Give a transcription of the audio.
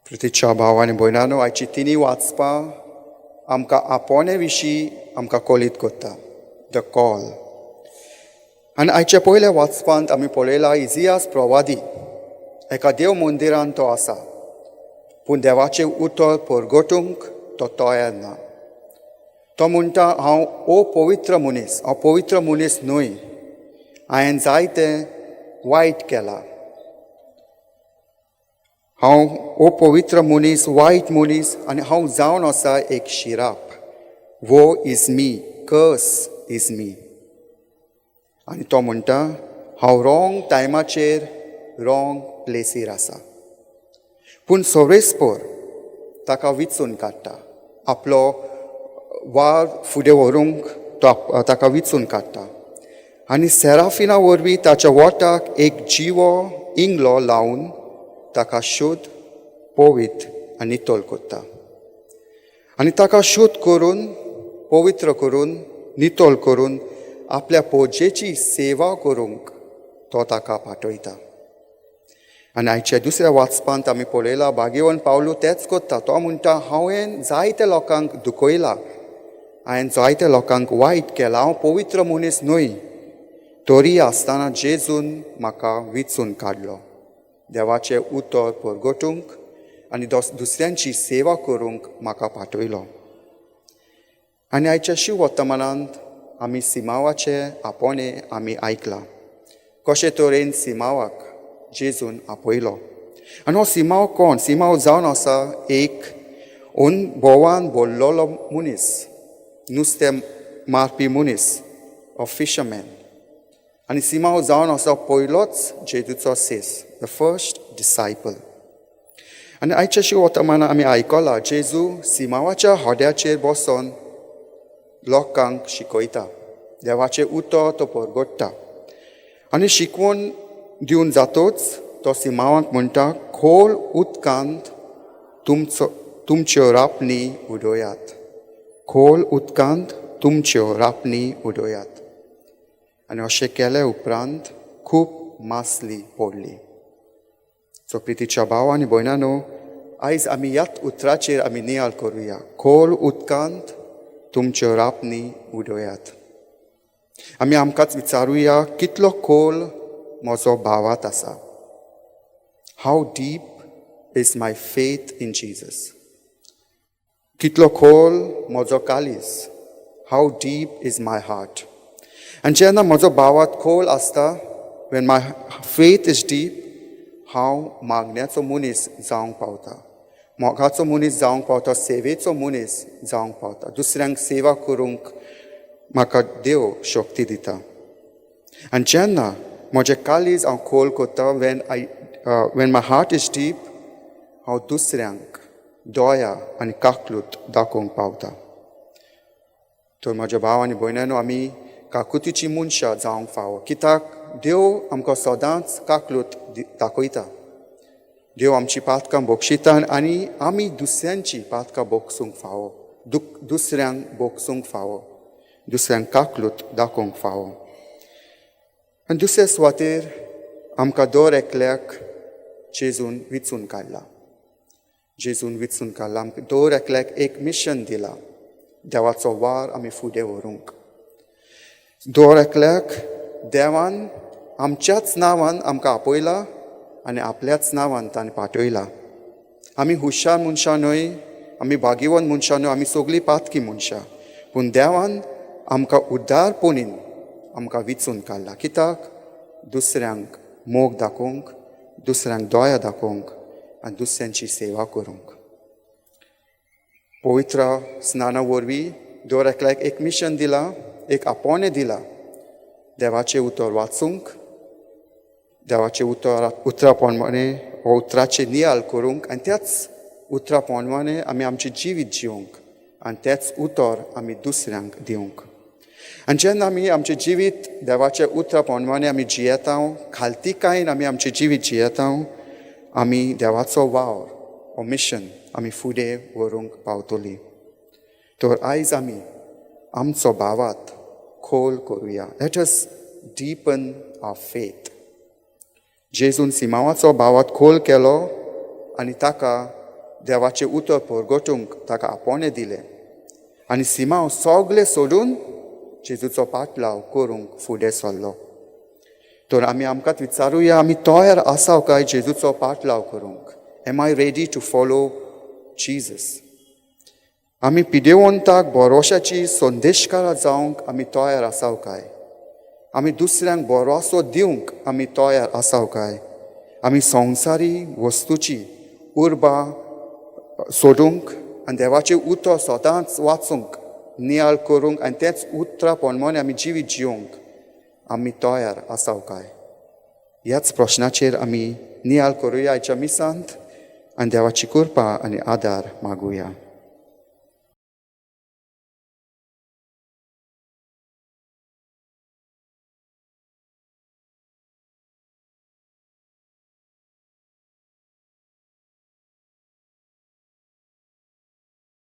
प्रितीच्या भाव आनी भयणानो, आयची तिनी वाचपां आमकां आपोवणे विशीं आमकां कळीत करता, the call. आनी आयच्या पयल्या वाचपांत आमी पळयला, इजियास प्रवादी एका देव मंदिरान तो आसा, पूण देवाचें उतर परगटूंक तो तयार ना. तो म्हणटा, हांव अपवित्र मनीस, हांव पवित्र मनीस न्हय, हांवें जायतें वायट केलां. हांव अपवित्र मनीस, वायट मनीस आनी हांव जावन आसा एक शिराप. Woe is me, curse is me. आनी तो म्हणटा, हांव रॉंग टायमाचेर रॉंग प्लेसीर आसा. पूण सर्वेस्पर ताका विचून काडटा. आपलो वावर फुडें व्हरूंक तो ताका विचून काडटा आनी सेराफिना वरवीं ताच्या वोटाक एक जिवो इंगलो लावन ताका शुद्ध, पवित्र आनी नितळ करता. आनी ताका शुद्ध करून, पवित्र करून, नितळ करून आपल्या पोजेची सेवा करूंक तो ताका पाठयता. आनी आयच्या दुसऱ्या वाचपांत आमी पळयला, भाग्यवन पावलू तेच करता. तो म्हणटा, हांवें जायत्या लोकांक दुखयला, हांवें जायत्या लोकांक वायट केलां, हांव पवित्र मनीस न्हय, तरी आसतना जेजून म्हाका विचून काडलो देवाचें उतर परगटूंक आनी दुसऱ्यांची सेवा करूंक म्हाका पाठयलो. आनी आयच्या शिव वर्तमानांत आमी सिमावाचे आपोवणें आमी आयकलां, कशे तरेन सिमावाक जेजून आपयलो. आनी हो सिमाव कोण? सिमाव जावन आसा एक भोवान भरलेलो मनीस, नुस्तें मारपी मनीस, अ फिशरमॅन. आनी सिमाव जावन आसा पयलोच जेजूचो सीस, the first disciple. आनी आयच्या शिव वर्तमानान आमी आयकलां, जेजू सिमावाच्या होड्याचेर बसोन लोकांक शिकयता, देवाचें उतर तो परगट्टा. आनी शिकवण दिवन जातोच तो सिमावाक म्हणटा, खोल उदकांत तुमचो तुमच्यो रापणी उडयात, खोल उदकांत तुमच्यो रापणी उडयात. आनी अशें केले उपरांत खूब मासली पडली. सो प्रितीच्या भाव आनी भयणानो, आयज आमी ह्याच उतराचेर आमी नियाळ करुया, खोल उदकांत तुमच्यो रापणी उडयात. आमी आमकांच विचारुया, कितलो खोल म्हजो भावार्थ आसा? How deep is my faith in Jesus? कितलो खोल म्हजो काळीज? How deep is my heart? आनी जेन्ना म्हजो भावार्थ खोल आसता, when my faith is deep, हांव मागण्याचो मनीस जावंक पावता, मोगाचो मनीस जावंक पावता, सेवेचो मनीस जावंक पावता. दुसऱ्यांक सेवा करूंक म्हाका देव शक्ती दिता. आनी जेन्ना म्हजें काळीज हांव खोल करता, when my heart is deep, हांव दुसऱ्यांक दया आनी काकलूत दाखोवंक पावता. तर म्हज्या भाव आनी भयणानो, आमी काकुतीची मनशां जावंक फावो, कित्याक देव आमकां सदांच काकलूत दाखयता. देव आमची पातकां बक्षिता आनी आमी दुसऱ्यांची पातकां बक्षूंक फावो, दुसऱ्यांक बक्षूंक फावो, दुसऱ्यांक काकलूत दाखोवंक फावो. आनी दुसऱ्या सुवातेर आमकां दर एकल्याक जेजून विचून काडला. जेजून विचून काडला, आमकां दर एकल्याक एक मिशन दिला, देवाचो वावर आमी फुडें व्हरूंक. दर एकल्याक देवान आमच्याच नांवान आमकां आपयला आनी आपल्याच नांवान ताणें पाठयला. आमी हुशार मनशां न्हय, आमी भाग्यवंत मनशां न्हय, आमी सगळीं पातकी मनशां, पूण देवान आमकां उदारपणीन आमकां विचून काडला. कित्याक? दुसऱ्यांक मोग दाखोवंक, दुसऱ्यांक दया दाखोवंक आनी दुसऱ्यांची सेवा करूंक. पवित्र स्नाना वरवीं दर एकल्याक एक मिशन दिलां, एक आपोवणें दिलां, देवाचें उतर वाचूंक, देवाचें उतर उतरा प्रमाणे हो उतराचेर नियाळ करूंक आनी त्याच उतरा प्रमाणे आमी आमचें जिवीत जिवंक आनी तेंच उतर आमी दुसऱ्यांक दिवंक. आनी जेन्ना आमी आमचें जिवीत देवाच्या उतरा प्रमाणे आमी जियेता, खालतीकायेन आमी आमचें जिवीत जियेता, आमी देवाचो वावर हो मिशन आमी फुडें व्हरूंक पावतली. तर आयज आमी आमचो भावार्थ खोल करुया. Let us deepen our faith. जेजून सिमावाचो भावार्थ खोल केलो आनी ताका देवाचें उतर परगटूंक ताका आपोवणें दिलें आनी सिमांव सगळें सोडून जेजूचो पाटलाव करूंक फुडें सरलो. तर आमी आमकांच विचारुया, आमी तयार आसा काय जेजूचो पाटलाव करूंक? Am I ready to follow Jesus? आमी पिडेवंताक भरोशाची संदेशकारां जावंक आमी तयार आसाव काय? आमी दुसऱ्यांक भरोसो दिवंक आमी तयार आसाव काय? आमी संवसारी वस्तूची उर्बा सोडूंक आनी देवाचें उतर सदांच वाचूंक, नियाळ करूंक आनी तेंच उतरां प्रमाणे आमी जिवीत जिवंक आमी तयार आसाव काय? ह्याच प्रश्नाचेर आमी नियाळ करुया आयच्या मिसांत आनी देवाची कृपा आनी आदार मागुया.